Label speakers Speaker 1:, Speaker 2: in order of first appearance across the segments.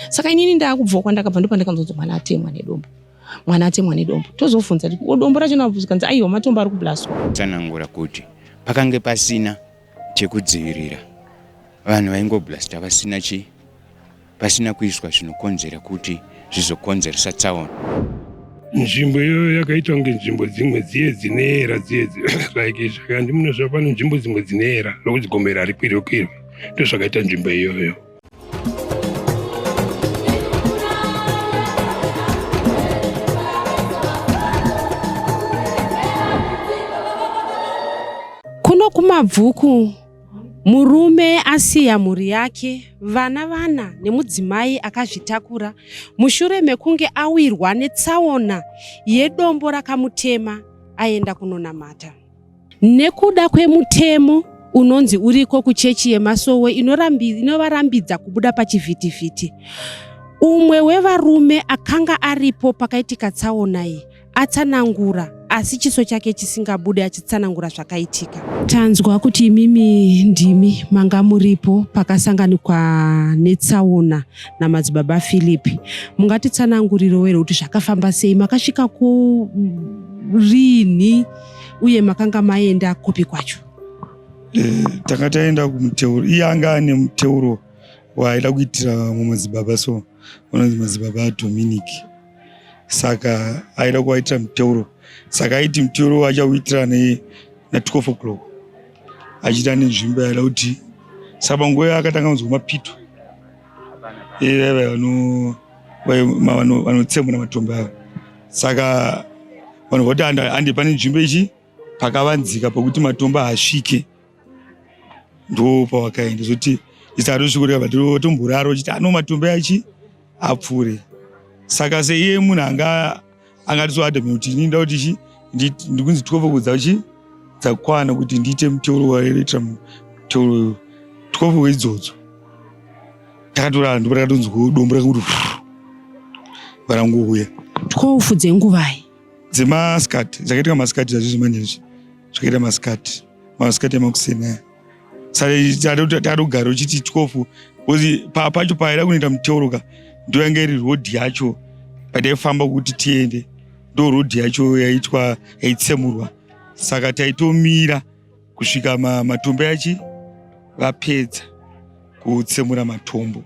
Speaker 1: Saka inini ndaakubvawo kwandakabva ndopandakanzonzi mwana atemwa nedombo. Mwana atemwa nedombo. Tozobvunza kuti ko dombo racho nakanzi aiwa matombo ari kublaswa.
Speaker 2: Tsanangura kuti pakange pasina chekudzivirira vanhu vaingoblasta vasina chi pasina kuiswa zvinokonzera kuti zvizokonzeresa tsaona.
Speaker 3: Nzvimbo iyoyo yakaita kunge nzvimbo dzimwe dziye dzinoera dziye like zvakandi munoziva pane nzvimbo dzimwe dzinoera nokuti gomera harikwirwe kwirwe ndozvakaita nzvimbo iyoyo.
Speaker 4: Kuno kumabvuku murume asiya mhuri yake vana vana nemudzimai akazvitakura mushure mekunge awirwa netsaona yedombo rakamutema aenda kunonamata. Nekuda kwemutemo unonzi uriko kuchechi yemasowe inovarambidza kubuda pachivhitivhiti, umwe wevarume akanga aripo pakaitika tsaona iyi atsanangura asi chiso chake chisingabude achitsanangura zvakaitika. Tanzwa kuti imimi ndimi manga muripo pakasanganikwa netsaona namadzibaba Philip. Mungatitsanangurirewo here kuti zvakafamba sei? Makasvika ku riini uye makanga maenda kupi kwacho?
Speaker 5: E, tanga taenda kumuteuro. Iye anga ane muteuro waaida kuitira vamwe madzibaba so vanonzi madzibaba aDominic. Saka aida kuvaitira muteuro. Saka aiti muteuro achauitira ne na 12 o'clock achiita nenzvimbo yaida kuti saka panguva iyo akatanga kunzwa mapito vanotsemura matombo ayo saka vanhu voti hande pane nzvimbo ichi pakavanzika pekuti matombo haasvike ndo pawakaenda zoti isatosvika vatomborara uchiti ano matombo achi apfuure saka seiye munhu anga angati so adamant kuti ini ndoda kuti chi ndikunzi 12 kudza chi dzakwana kuti ndiite muteuro waitira muteuro 12 weidzodzo takatorara ndipo takatonzwa dombo rakakuti varangouya
Speaker 4: 12 dzenguvai
Speaker 5: dzemasikati dzakaitika masikati zvazvizvi manje izvi zvakaita masikati masikati emakuseni aya saka takatogara uchiti 12 bcause pacho paida kunoita muteuro ka ndo yanga iri road yacho pataifamba kuti tiende ndo road yacho yaitwa yaitsemurwa saka taitomira kusvika matombo yachi vapedza kutsemura matombo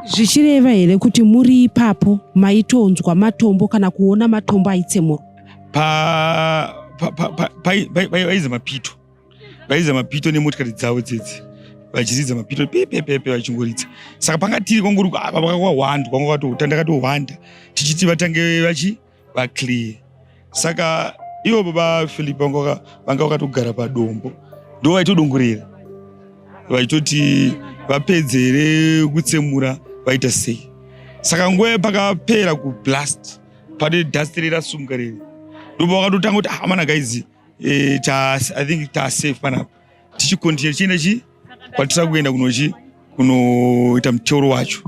Speaker 4: Zvichireva here kuti muri ipapo maitonzwa matombo kana kuona matombo aitsemurwa?
Speaker 5: Pa vaiza mapito vaiza mapito nemotikari dzavo dzedzi vachiridza mapito pepepepe vachingoridza saka panga tiri kwanguri apa kwakawanda kwanga kwatotandakatowanda tichiti vatange vachi vaclear saka ivo baba Philip vanga vakatogara padombo ndo vaitodongorera vaitoti vapedzere kutsemura vaita sei saka nguva pakapera kublast pane dust rerasumuka reri ndopa vakatotanga kuti ah, amana guys eh, ta, i think tasafe panapa tichikontinue tichienda chi kwatira kuenda kunochi kunoita muteuro wacho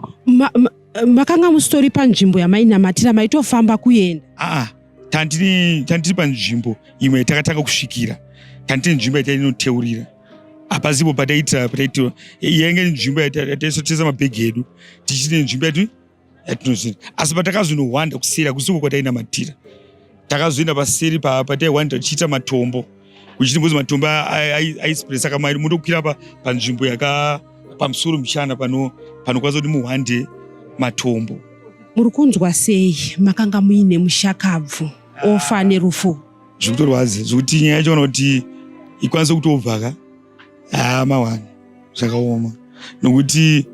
Speaker 4: makanga musitori panzvimbo yamainamatira maitofamba kuenda
Speaker 5: aa tandiri panzvimbo imwe takatanga kusvikira tandiri nzvimbo yatainoteurira hapazipo pataiitira pataiitira yainge nzvimbo yataisotesa mabhegi edu tichine nzvimbo yati yatinozvina asi patakazonohwanda kuseri hakusiko kwatainamatira takazoenda paseri pataihwandira tichiita matombo kuchiti mbozi matombo aispray saka motokwira panzvimbo yaka pamusoro mbichana panokwanisa kuti muhwande matombo
Speaker 4: muri kunzwa sei makanga muine mushakabvu ofa nerufu
Speaker 5: zvikutorwadza zvekuti nyaya yacho kana kuti ikwanise kutobva ka haa mawani zvakaoma nokuti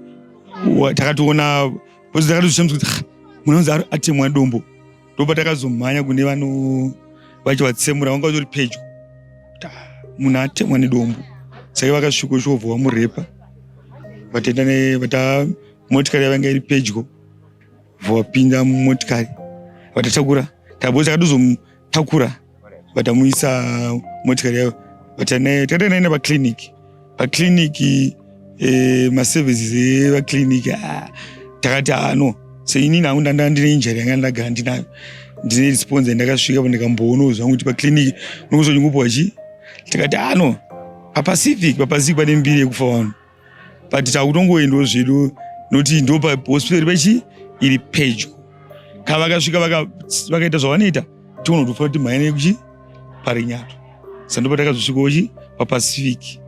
Speaker 5: takatoona bcause takatozvishamisa kuti munhu anzi atemwa dombo ndopa takazomhanya kune vano vacho vatsemura vanga vatori pedyo munhu atemwa nedombo saka vakasvika uchobva wamurepa vatenda vata motikari yavanga iri pedyo vapinda mumotikari vatatakura tabozi takatozomutakura vatamuisa motikari yayo takaenda naye paclinic paclinic eh, maservices evaclinic ah, takati ano ah, seinini hangu ndanda ndine injury yanga ndagara ndinayo ndine response yandakasvika ndikamboonawo zvangu kuti paclinic unokuzonyongopiwa chi tikati ano ah, papacific papacific pane mbiri yekufa vanhu but takutongoendawo zvedu Nokuti ndo pahospital pechi iri pedyo. Kana vakasvika vakaita zvavanoita, tiona kuti kuti mhanya nekuchi Parinyato. Saka ndipo takazosvikawo chi paPacific.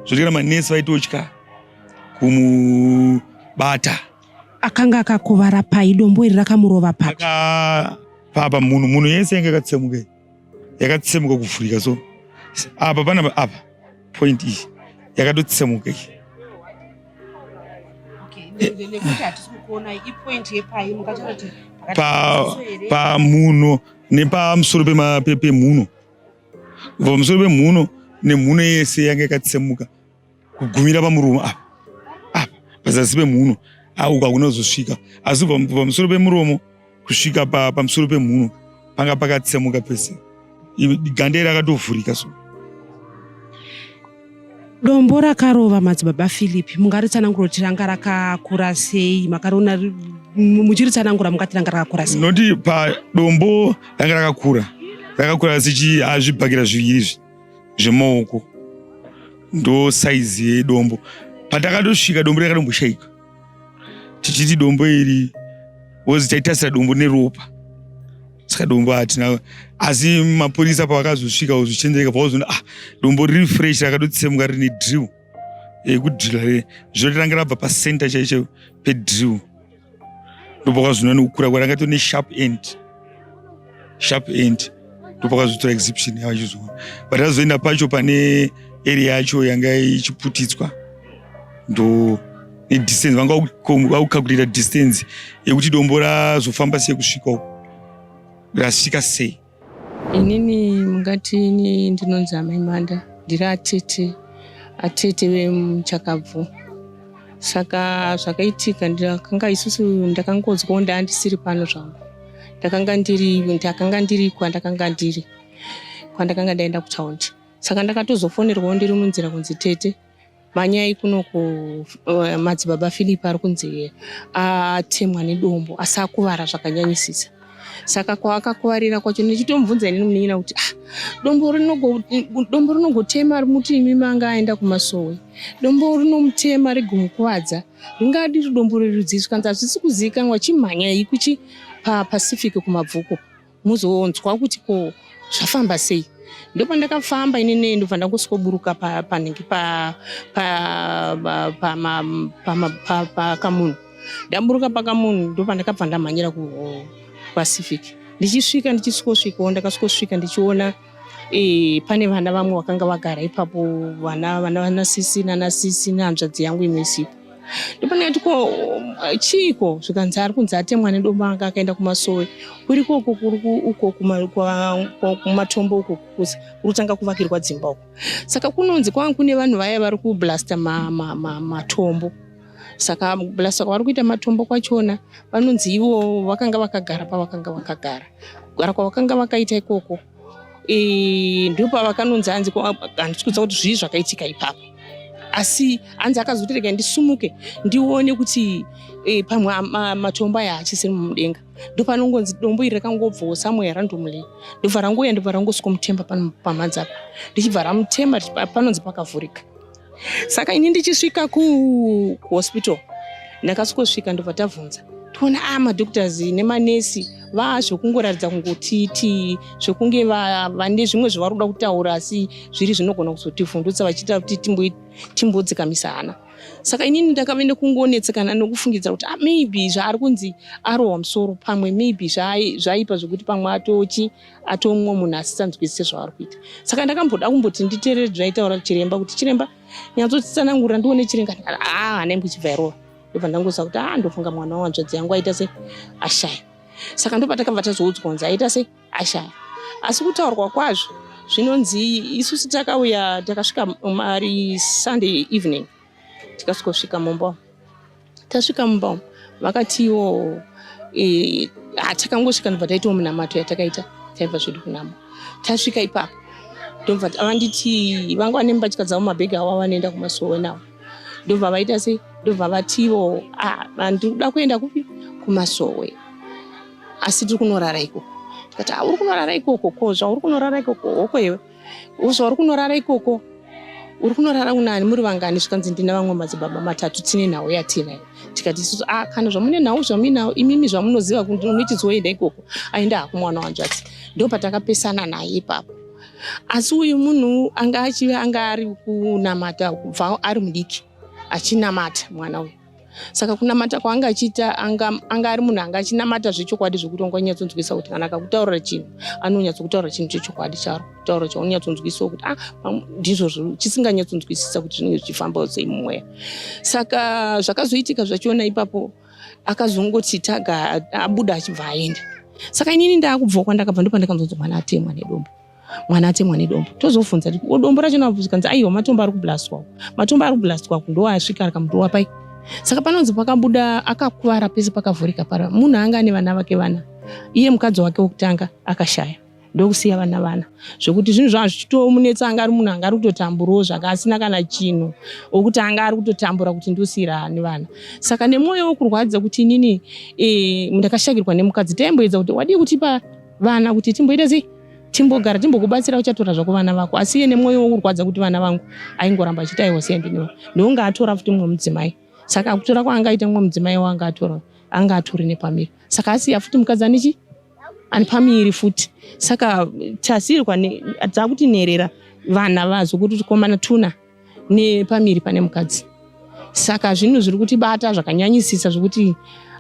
Speaker 5: Zvoti kana manesi vaitotya kumubata.
Speaker 4: Akanga akakuvara pai? Dombo iri rakamurova papi?
Speaker 5: Papa munhu yese yanga yakatsemuka, yakatsemuka kuvhurika. So apa pana apa point iyi yakatotsemuka iyi. Pamuno nepamusoro pemhuno, kubva pamusoro pemhuno nemhuno yese yanga yakatsemuka kugumira pamuromo apa, apa pazasi pemhuno auko hakuna kuzosvika, asi kubva pamusoro pemuromo kusvika pamusoro pemhuno panga pakatsemuka pese, ganda iri rakatovhurika. So
Speaker 4: Dombo rakarova madzibaba Philip, mungaritsanangura kuti ranga rakakura sei? Makariona muchiritsanangura, mungati ranga rakakura sei?
Speaker 5: Noti padombo ranga rakakura, rakakura sechi azvibhakira zviviri izvi zvemaoko, ndo saizi yedombo. Patakatosvika dombo rakatomboshayika, tichiti dombo iri wozi taitasira dombo neropa, saka dombo hatina. Asi mapurisa pavakazosvika zvichenjereka, pavazoona ah, dombo riri fresh, rakatotsemuka, rine drill yekudrilla, zvinoti ranga rabva pacenter chaicho pedrill. Ndopakazoona nekukura kwarangato nesharp end, sharp end. Ndopakazotora exhibition yavo achizoona. But azoenda pacho pane area yacho yanga ichiputidzwa, ndo nedistance vanga vakucalculata distance yekuti dombo razofamba sei kusvika uko, rasvika sei.
Speaker 1: Inini mungati ini ndinonzi Amai Manda, ndiri atete vemuchakabvu. Saka zvakaitika, ndakanga isusu ndakangonzwawo, ndaandisiri pano zvangu, ndakanga ndiri kwandakanga ndiri, kwandakanga ndaenda kutaundi. Saka ndakatozofonerwawo ndiri munzira kunzi, "Tete, manyai kunoku, madzibaba Philip ari kunzi atemwa nedombo asi akuvara zvakanyanyisisa." Saka kwaakakuvarira kwacho, ndichitomubvunza inini munin'ina kuti, "Ah, dombo rinogotema muti imi manga aenda kumasowe, dombo rinomutema rigomukuvadza, ringadi riri dombo rerudzii?" Kanzi, "Hazvisi kuzivikanwa, chimhanyai kuchi paPacific kuMabvuku muzonzwa kuti ko zvafamba sei." Ndopandakafamba inini, ndobva ndangosvikoburuka panenge pakamunhu. Ndaburuka pakamunhu, ndopandakabva ndamhanyira kuPacific. Ndichisvika, ndichisvikosvikawo, ndakasvikosvika ndichiona pane vana vamwe vakanga vagara ipapo, vana vanasisi nanasisi nehanzvadzi yangu imwe isipo. Ndopandakati, "Ko chiiko?" Zvikanzi, "Ari kunzi atemwa nedombo, anga akaenda kumasowe kuri koko, kuri uko kumatombo uko kuri kutanga kuvakirwa dzimba uko." Saka kunonzi kwanga kune vanhu vaya vari kublasta matombo. Saka kublasta kwavari kuita matombo kwachona, vanonzi ivo vakanga vakagara pavakanga vakagara, kugara kwavakanga vakaita ikoko, ndopavakanonzi hanzi, handisi kuziva kuti zvii zvakaitika ipapo, asi hanzi akazoti, "Rega ndisumuke ndione kuti pamwe matombo aya haachisiri mumudenga." Ndopanongonzi dombo iri rakangobvawo somewhere randomly, ndobva rangouya, ndobva rangosvikomutemba pamhanza apa, ndichibva ramutema, panonzi pakavhurika. Saka ini ndichisvika kuhospital, ndakasvikosvika, ndobva tabvunza, toona a madoctors nemanesi vaazvekungoratidza kungotiti zvekunge vane zvimwe zvavari kuda kutaura, asi zviri zvinogona kuzotivhundutsa, vachiita kuti timbodzikamisa hana. Saka inini ndakave nekungonetsekana nokufungidzira kuti, ah, maybe zvaari kunzi arohwa musoro, pamwe maybe zvaipa zvekuti pamwe atochi atomwa munhu asisanzwisise zvaari kuita. Saka ndakamboda kumboti nditeerere zvaitaura chiremba, kuti, "Chiremba, nyatsotitsanangurira ndione chirenga." Ah, hana yangu ichibva yarova. Ndobva ndangoziva kuti, ah, ndofunga mwana wahanzvadzi yangu aita se ashaya. Saka ndopatakabva tazoudzwa kunzi aita se ashaya. Asi kutaurwa kwazvo, zvinonzi isusu takauya, takasvika mari Sunday evening, tikasvikosvika mumba. Tasvika mumba umu, vakatiwo takangosvika, ndobva taitawo munamato yatakaita, taibva zvedu kunamo. Tasvika ipapo, ndobva vanditi vanga vane mbatya dzavo, mabhegi avo avanoenda kumasowe nawo. Ndobva vaita sei, ndobva vatiwo, "Ah, ndiri kuda kuenda kupi? Kumasowe, asi tiri kunorara ikoko." Tikati, "Ah, uri kunorara ikoko? Ko zvauri kunorara ikoko, hoko iwe, zvauri kunorara ikoko?" Uri kunorara kunani muri vangani? Zvikanzi ndina vamwe madzibaba matatu tine nhau yatinayo. Tikati isusu ah, kana zvamune nhau zvamuinawo imimi zvamunoziva kuti unochizoenda ikoko, aenda hako mwana wanzvadzi. Ndopatakapesana naye ipapo. Asi uyu munhu anga achive anga ari kunamata kubva ari mudiki achinamata mwana uyu. Saka kunamata kwaanga achiita anga, anga ari munhu anga achinamata zvechokwadi zvekuti wanga unyatsonzwisa kuti kana akakutaurira chinhu anonyatsokutaura chinhu chechokwadi charo kutaura chaunyatsonzwisa kuti ah, ndizvo chisinganyatsonzwisisa kuti zvinenge zvichifamba sei mumweya. Saka zvakazoitika zvachiona ipapo akazongoti taga abuda achibva aenda. Saka inini ndaakubva kwandakabva ndopandakanzonzi mwana atemwa nedombo. Mwana atemwa nedombo. Tozobvunza kuti o dombo racho nabvunza aiwa matombo ari kublastwa. Matombo ari kublastwa ndo asvika akamutowa pai. Saka panonzi pakabuda akakuvara pese pakavhurika para. Munhu anga ane vana vake vana. Iye mukadzi wake wokutanga akashaya. Ndokusiya vana vana. Zvekuti zvinhu zvanga zvichitomunetsa anga ari munhu anga ari kutotamburawo zvaka asina kana chinhu. Wokuti anga ari kutotambura kuti ndosiira ani vana. Saka nemwoyo wokurwadza kuti inini e, ndakashakirwa nemukadzi taimboedza kuti wadii kutipa vana kuti timboita sei timbogara timbokubatsira uchatora zvako vana vako asi iye nemwoyo wokurwadza kuti vana vangu aingoramba achiti aiwa siya ndiniwa ndounga atora futi mumwe mudzimai saka kutora kwaangaita mumwe mudzimai waanga atora anga atori nepamiri saka asiya futi mukadzi ane chi ane pamiri futi saka tasirwa dzakuti nherera vana vazo kuti tikomana tuna nepamiri pane mukadzi saka zvinhu zviri kutibata zvakanyanyisisa zvekuti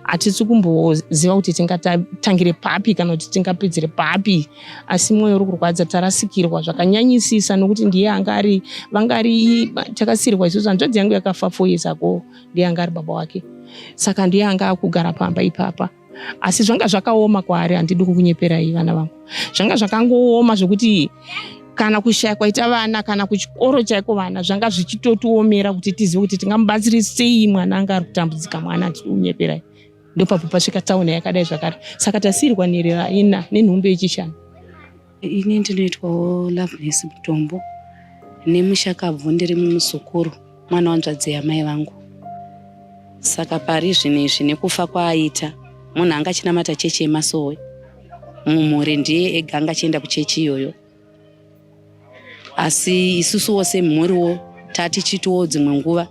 Speaker 1: hatisi kumboziva kuti tingatangire papi kana kuti tingapedzere papi asi mwoyo uri kurwadza tarasikirwa zvakanyanyisisa nokuti ndiye anga ari vanga ari takasirwa isusu hanzvadzi yangu yakafa 4 years ago ndiye anga ari baba wake saka ndiye anga akugara pamba ipapa asi zvanga zvakaoma kwaari handidi kukunyeperai vana vangu zvanga zvakangooma zvekuti kana kushaya kwaita vana kana kuchikoro chaiko vana zvanga zvichitotiomera kuti tizive kuti tingamubatsire sei mwana anga ari kutambudzika mwana handidi kunyeperai ndopapo pasvika tsaona yakadai zvakare saka tasiyirwa nherera ina nenhumbi yechishanu.
Speaker 6: Ini ndinoitwawo Loveness Mutombo nemushakabvu ndiri muzukuru mwana wanzvadzi yamai vangu. Saka pari zvino izvi nekufa kwaaita munhu anga achinamata chechi yemasowe mumhuri ndiye ega anga achienda kuchechi iyoyo asi isusuwo semhuriwo tatichitiwo dzimwe nguva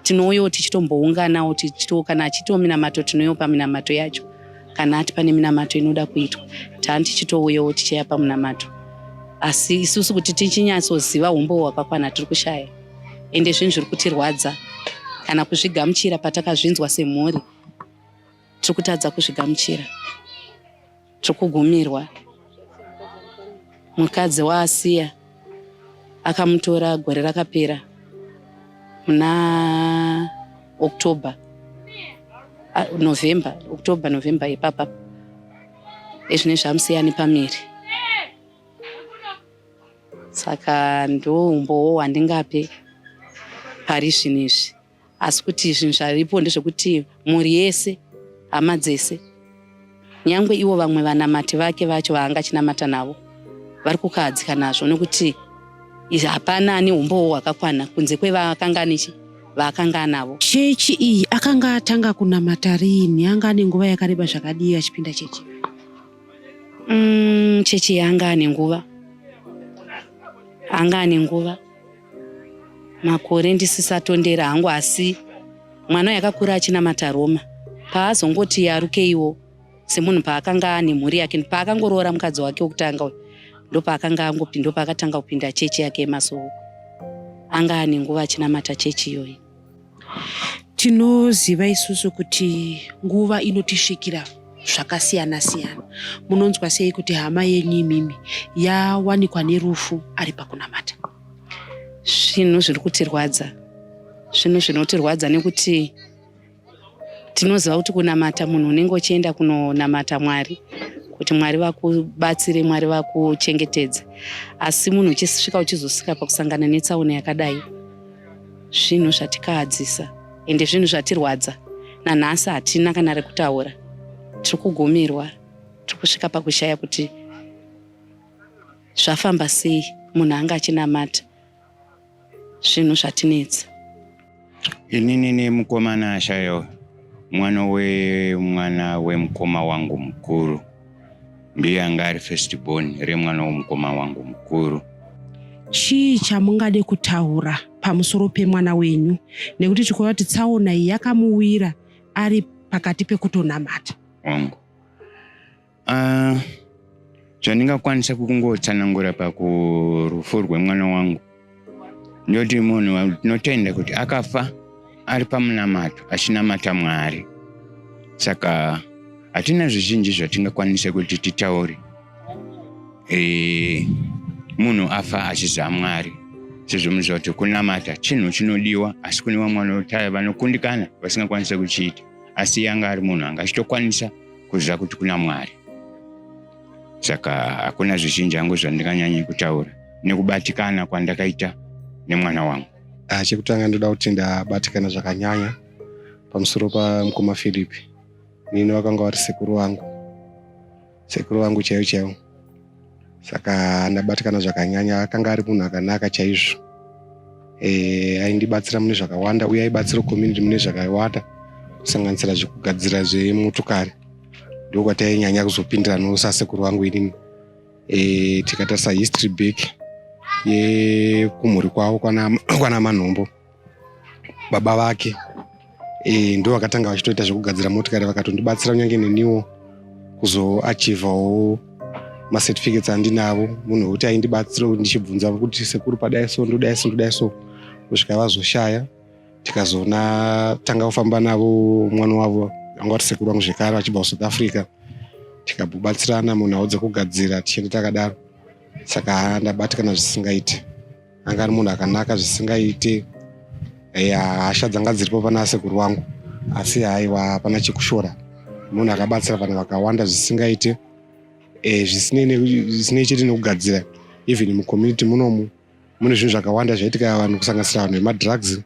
Speaker 6: tinouyawo tichitombounganawo tichito kana achitiwo minamato tinouyawo paminamato yacho kana ati pane minamato inoda kuitwa tani tichitouyawo tichiya pamunamato asi isusu kuti tichinyatsoziva umbowo hwakakwana tiri kushaya ende zvinhu zviri kutirwadza kana kuzvigamuchira patakazvinzwa semhuri tiri kutadza kuzvigamuchira tiri kugumirwa mukadzi waasiya akamutora gore rakapera muna October November October November ipapa ezvine zvamusiya nepamiri saka ndoumbowo hwandingape pari zvino izvi asi kuti zvinhu zvaripo ndezvekuti mhuri yese hama dzese nyangwe ivo vamwe vanamati vake vacho vaanga achinamata navo vari kukahadzika nazvo nekuti hapana ane umbowo hwakakwana kunze kwevakanga nechi vaakanga anavo.
Speaker 4: Chechi iyi akanga atanga kunamata riini? Anga ane nguva yakareba zvakadii achipinda chechi?
Speaker 6: Chechi iyi anga ane nguva, anga ane nguva makore ndisisatondera hangu, asi mwana uyu akakura achinamata Roma. Paazongoti yarukeiwo semunhu paakanga ane mhuri yake, paakangoroora mukadzi wake wekutanga uyu, ndopaakanga angopinda, ndopaakatanga kupinda chechi yake yemasowe. Anga ane nguva achinamata chechi iyoyi.
Speaker 4: Tinoziva isusu kuti nguva inotisvikira zvakasiyana siyana. Munonzwa sei kuti hama yenyu imimi yawanikwa nerufu ari pakunamata?
Speaker 6: Zvinhu zviri kutirwadza, zvinhu zvinotirwadza nekuti tinoziva kuti kunamata munhu unenge uchienda kunonamata Mwari kuti Mwari vakubatsire, Mwari vakuchengetedze, asi munhu uchisvika uchizosvika pakusangana netsaona yakadai, zvinhu zvatikahadzisa ende zvinhu zvatirwadza nanhasi hatina kana rekutaura. Tiri kugumirwa, tiri kusvika pakushaya kuti zvafamba sei munhu anga achinamata. Zvinhu zvatinetsa.
Speaker 2: Inini nemukomana ashayo mwana wemwana wemukoma wangu mukuru ndiye anga ari first born remwana womukoma wangu mukuru.
Speaker 4: Chii chamungade kutaura pamusoro pemwana wenyu nekuti tikuona kuti tsaona iyi yakamuwira ari pakati pekutonamata?
Speaker 2: Wangu, zvandingakwanisa kungotsanangura pakurufu rwemwana wangu ndoti munhu tinotenda kuti akafa ari pamunamato achinamata Mwari, saka hatina zvizhinji zvatingakwanisa kuti titaure. Munhu afa achiziva Mwari, sezvo muziva kuti kunamata chinhu chinodiwa, asi kune vamwe vanokundikana vasingakwanisi kuchiita, asi yanga ari munhu anga achitokwanisa kuziva kuti kuna Mwari. Saka hakuna zvizhinji hangu zvandinganyanye kutaura nekubatikana kwandakaita nemwana wangu.
Speaker 7: Chekutanga ndoda kuti ndabatikana zvakanyanya pamusoro pamukoma Philip. Nini vakanga vari sekuru vangu, sekuru vangu chaivo chaivo. Saka ndabatikana zvakanyanya. Akanga ari munhu akanaka chaizvo. Aindibatsira mune zvakawanda uye aibatsira community mune zvakawanda, kusanganisira zvekugadzira zvemotokari. Ndokwatainyanya kuzopindiranawo sasekuru vangu inini. Tikatarisa history back yekumhuri kwavo kwana Manhombo, baba vake ndo vakatanga vachitoita zvekugadzira motikari, vakatondibatsira kunyange neniwo kuzoachivhawo macertificates andinavo. Munhu wekuti aindibatsira ndichibvunza kuti sekuru padai so, ndodai so, ndodai so, kusvika vazoshaya. Tikazoona tanga kufamba navo, mwana wavo anga vari sekuru vangu zvekare vachibva kuSouth Africa, tikabubatsirana munhau dzekugadzira tichienda takadaro. Saka ndabatikana zvisingaiti. Anga ari munhu akanaka zvisingaiti. Hasha dzanga dziripo pana sekuru vangu, asi haiwa, hapana chekushora. Munhu akabatsira vanhu vakawanda zvisingaiti, zvisinei chete nekugadzira. Even mucommunity munomu mune zvinhu zvakawanda zvaitika, vanhu kusanganisira vanhu vemadrugs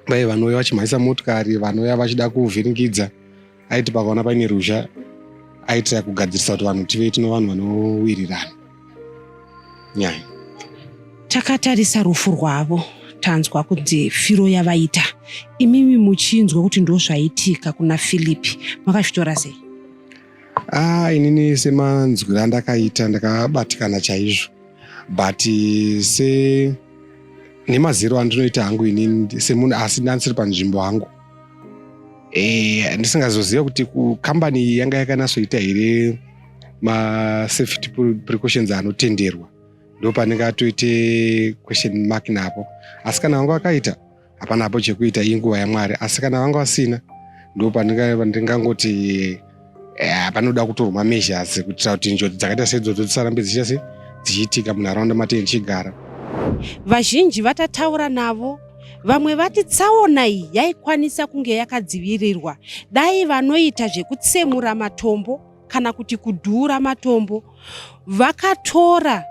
Speaker 7: vai vanouya vachimhanyisa motikari, vanouya vachida kuvhiringidza. Aiti pakaona paine ruzha aitira kugadzirisa kuti vanhu tive tino vanhu vanowirirana nyaya.
Speaker 4: Takatarisa rufu rwavo, tanzwa kunzi firo yavaita. Imimi muchinzwa kuti ndo zvaitika kuna Philipi, makazvitora sei?
Speaker 7: Ah, inini semanzwiro andakaita ndakabatikana chaizvo, but se nemaziro andinoita hangu inini semunhu asi ndandisiri panzvimbo hangu, ndisingazoziva kuti kukambani iyi yanga yakanatsoita here masafety precautions anotenderwa. Ndo panenge atoite question mark napo. Asi kana vanga vakaita, hapana hapo chekuita, inguva yaMwari. Asi kana vanga vasina, ndo pandingangoti panoda kutorwa mameasures kuitira kuti njodzi dzakaita seidzodzo dzisarambe dzichiita se dzichiitika munharaunda matinge tichigara.
Speaker 4: Vazhinji vatataura navo, vamwe vati tsaona iyi yaikwanisa kunge yakadzivirirwa dai vanoita zvekutsemura matombo kana kuti kudhura matombo vakatora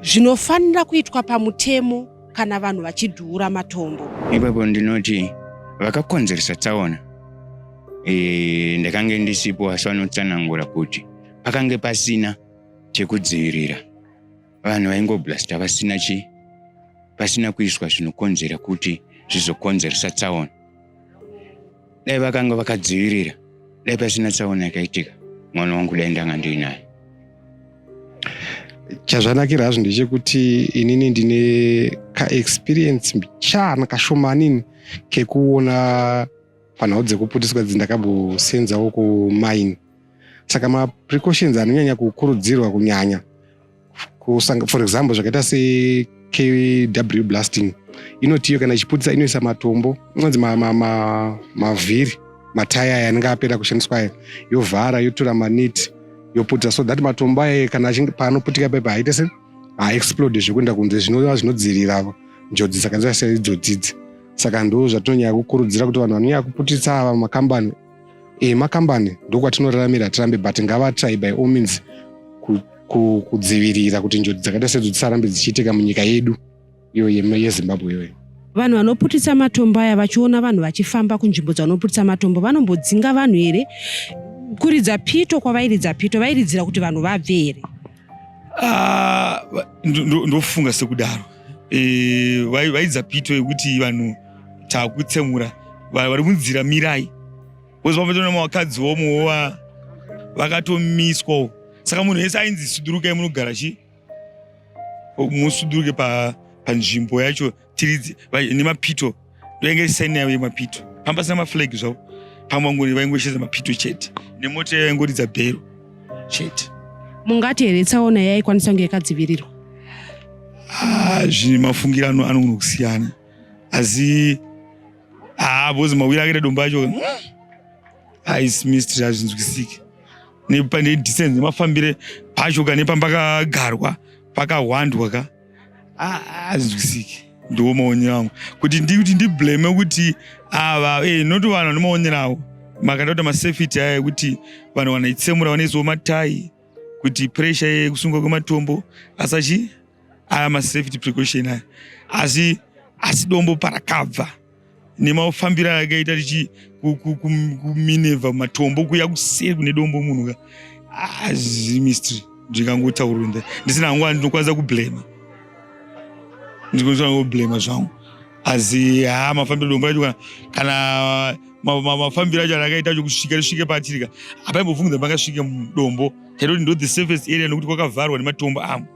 Speaker 4: zvinofanira kuitwa pamutemo kana vanhu vachidhura matombo.
Speaker 2: Ipapo ndinoti vakakonzeresa tsaona, ndakange ndisipo, asi vanotsanangura kuti pakange pasina chekudzivirira. Vanhu vaingoblasta vasina chi pasina kuiswa zvinokonzera kuti zvizokonzeresa tsaona. Dai vakanga vakadzivirira, dai pasina tsaona yakaitika. Mwana wangu dai ndanga ndiinaye.
Speaker 7: Chazvanakira hazvo ndechekuti inini ndine kaexperience mbichana kashomanini kekuona panhau dzekuputiswa dzindakamboseenzawo kumaini. Saka maprecautions anonyanya kukurudzirwa kunyanya kusanga, for example, zvakaita seKW blasting, inotiyo kana ichiputisa inoisa matombo inonzi mavhiri, mataya aya anenge apera kushandiswa aya, yovhara, yotora maneti, yoputisa, so that matombo aya kana paanoputika paipa haite se haaexplode zvekuenda kunze, zvinova zvinodzivirira njodzi dzakaita seidzodzidzi. Saka ndo zvatinonyanya kukurudzira kuti vanhu vanonyanya kuputitsa ava makambani, makambani ndokwatinoraramira tirambe, but ngavatry by all means kudzivirira kuti njodzi dzakaita sedzo dzisarambe dzichiitika munyika yedu iyo yeZimbabwe iyoyo.
Speaker 4: Vanhu vanoputitsa matombo aya vachiona vanhu vachifamba kunzvimbo dzavanoputitsa matombo, vanombodzinga vanhu here? Kuridza pito kwavairidza pito, vairidzira kuti vanhu vabve here?
Speaker 5: Ah, ndofunga sekudaro. Vairidza pito yekuti vanhu takutsemura, vari munzira mirai, vozvapatona vakadzi vomowa vakatomiswawo. Saka munhu wese ainzi sudurukai munogara chi. Musuduruke panzvimbo yacho tiridze nemapito ndoinge saini yavo yemapito pamba pasina maflag zvavo pamwe vangoni vaingosheza mapito chete nemota yaingoridza bhero chete.
Speaker 4: Mungati here tsaona yaikwanisa kunge yakadzivirirwa?
Speaker 5: Ah, zvine mafungiro anogona kusiyana asi haa bhozi mawiri akaita dombo acho haisi mystery, hazvinzwisiki nedistance nemafambire pacho ka nepambakagarwa pakahwandwa ka, hazvinzwisiki. Ndiwo maonero angu kuti ndikuti ndiblame kuti ava not vanhu vane maonero avo makada kuita masafety aya ekuti vanhu vanoitsemura vanoisawo matai kuti pressure yekusungwa kwematombo asachi aya masafety precaution aya, asi dombo parakabva nemafambiro akaita richi kuminevha matombo kuya kuseri kune dombo munhu ka, zviri mystery. Ndingangotaurira ndisina hangu, ndinokwanisa kublema, ndinokwanisa kublema zvangu, asi ha mafambiro dombo racho kana mafambiro acho arakaita acho kusvika risvike patiri ka, hapaimbofungidzwa pangasvike dombo. Taitoti ndo the safest area nekuti kwakavharwa nematombo amwe.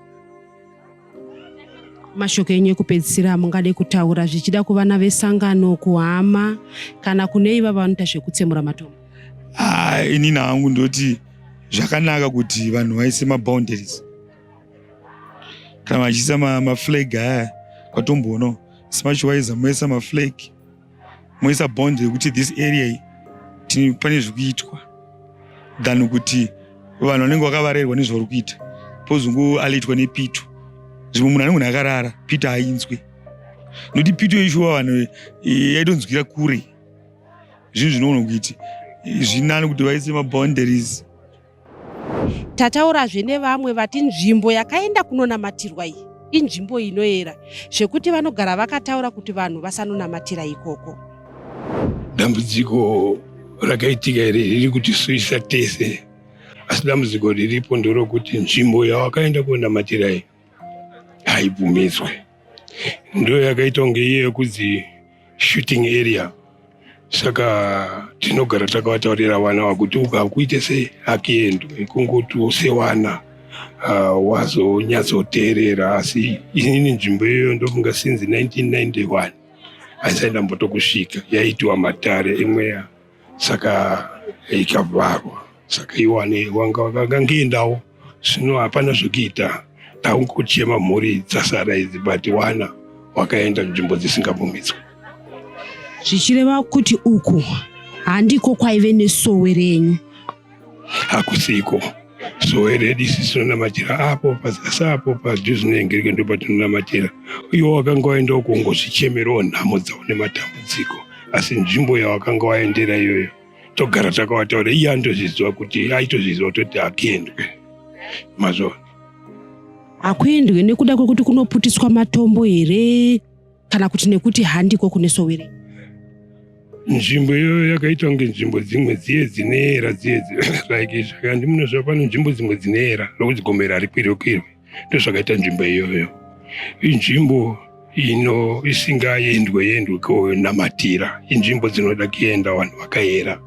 Speaker 4: Mashoko enyu ekupedzisira mungade kutaura zvichida kuvana vesangano, kuhama kana kune iva vanoita zvekutsemura matombo?
Speaker 5: Ah, inini hangu ndoti zvakanaka kuti vanhu vaise maboundaries kana vachiisa maflag aya kwatombono smachiwaiza moisa maflag, moisa boundary yekuti this area iyi pane zvikuitwa, than kuti vanhu vanenge vakavarerwa nezvauri kuita pozongoalitwa nepito. Zvimwe munhu anenge akarara, pito hainzwe nokuti pito ishuwa vanhu yaitonzwira kure. Zvinhu zvinoona kuiti zvinani kuti vaise maboundaries.
Speaker 4: Tataurazve nevamwe vati nzvimbo yakaenda kunonamatirwa iyi inzvimbo inoyera zvekuti vanogara vakataura kuti vanhu vasanonamatira ikoko.
Speaker 3: Dambudziko rakaitika iri riri kutisuisa tese, asi dambudziko riripo nderokuti nzvimbo yawakaenda kunamatira iyi haibvumidzwe. Ndo yakaita kunge iye yekudzi shooting area, saka tinogara takavataurira vana vakuti ukakuite sei hakiendwe, kungoti sewana wazonyatsoteerera. Asi inini nzvimbo iyoyo ndofunga since 1991 haisai ndambotokusvika, yaitiwa matare emweya, saka ikavharwa, saka iwane wanga wakangendawo. Zvino hapana zvekuita, takungochema mhuri dzasara idzi, but wana wakaenda nzvimbo dzisingabvumidzwe.
Speaker 4: Zvichireva kuti uku handiko kwaive nesowe renyu?
Speaker 3: Hakusiko sowe redu. Isi tinonamatira apo pazasi apo padhuze neNgirike, ndo patinonamatira. Iwo wakanga waendawo kungozvichemerawo nhamo dzavo nematambudziko, asi nzvimbo yawakanga waendera iyoyo togara takavataura. Iye andozviziva kuti aitozviziva kutoti hakuendwe mazvona.
Speaker 4: Hakuendwe nekuda kwekuti kunoputiswa matombo here kana kuti nekuti handiko kune sowe renyu?
Speaker 3: Nzvimbo iyoyo yakaita kunge nzvimbo dzimwe dziye dzinoera dziye, like zvakandi munoziva pane nzvimbo dzimwe dzinoera nokuti gomero harikwirwe kwirwe. Ndo zvakaita nzvimbo iyoyo, inzvimbo ino isingaendwe endwe konamatira, inzvimbo dzinoda kuenda vanhu vakaera.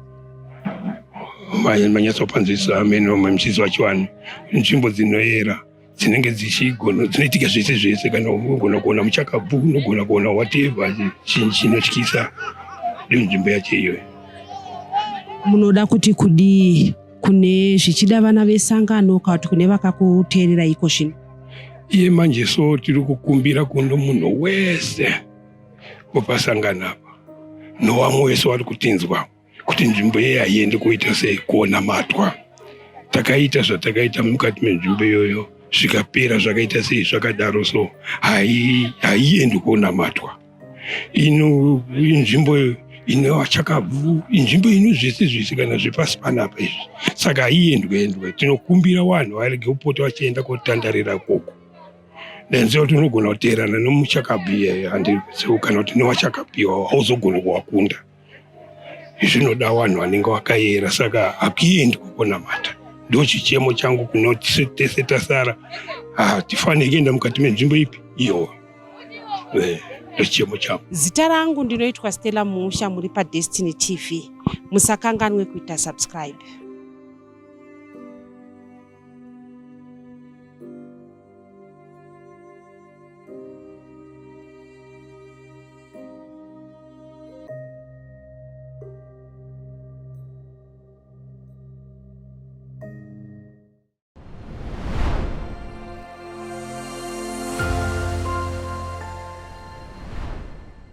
Speaker 3: Manyatsopanzwisisa amene muchiziva chivanhu, nzvimbo dzinoera dzinenge dzichigona dzinoitika zvese zvese. Kana unogona kuona muchakabvu, unogona kuona whatever chinhu chinotyisa, ndiyo nzvimbo yacho iyoyo.
Speaker 4: Munoda kuti kudii kune zvichida vana vesangano kana kuti kune vakakuteerera iko zvino?
Speaker 3: Iye manje so tiri kukumbira kuno munhu wese wepasangano apa nowamwe wese wari kutinzwa kuti nzvimbo iye haiendi kuita sei kuonamatwa. Takaita zvatakaita mukati menzvimbo iyoyo zvikapera, zvakaita sei zvakadaro, so haiendi kuonamatwa. Ino inzvimbo ine vachakabvu, inzvimbo ino zvese zvese kana zvepasi panapa izvi, saka haiendwe endwe. Tinokumbira vanhu varege kupota vachienda kotandarira ikoko. Ndenziva kuti unogona kuteerana nomuchakabvu iyeye handiseu kana kuti newachakabviwa, hauzogoni kuwakunda. Zvinoda vanhu vanenge vakayera, saka hakuendi kukonamata. Ndo chichemo changu kuno tese tasara, hatifaniri kuenda mukati menzvimbo ipi iyoyo. Ndo chichemo changu.
Speaker 4: Zita rangu ndinoitwa Stella Musha, muri paDestiny TV. Musakanganwe kuita subscribe.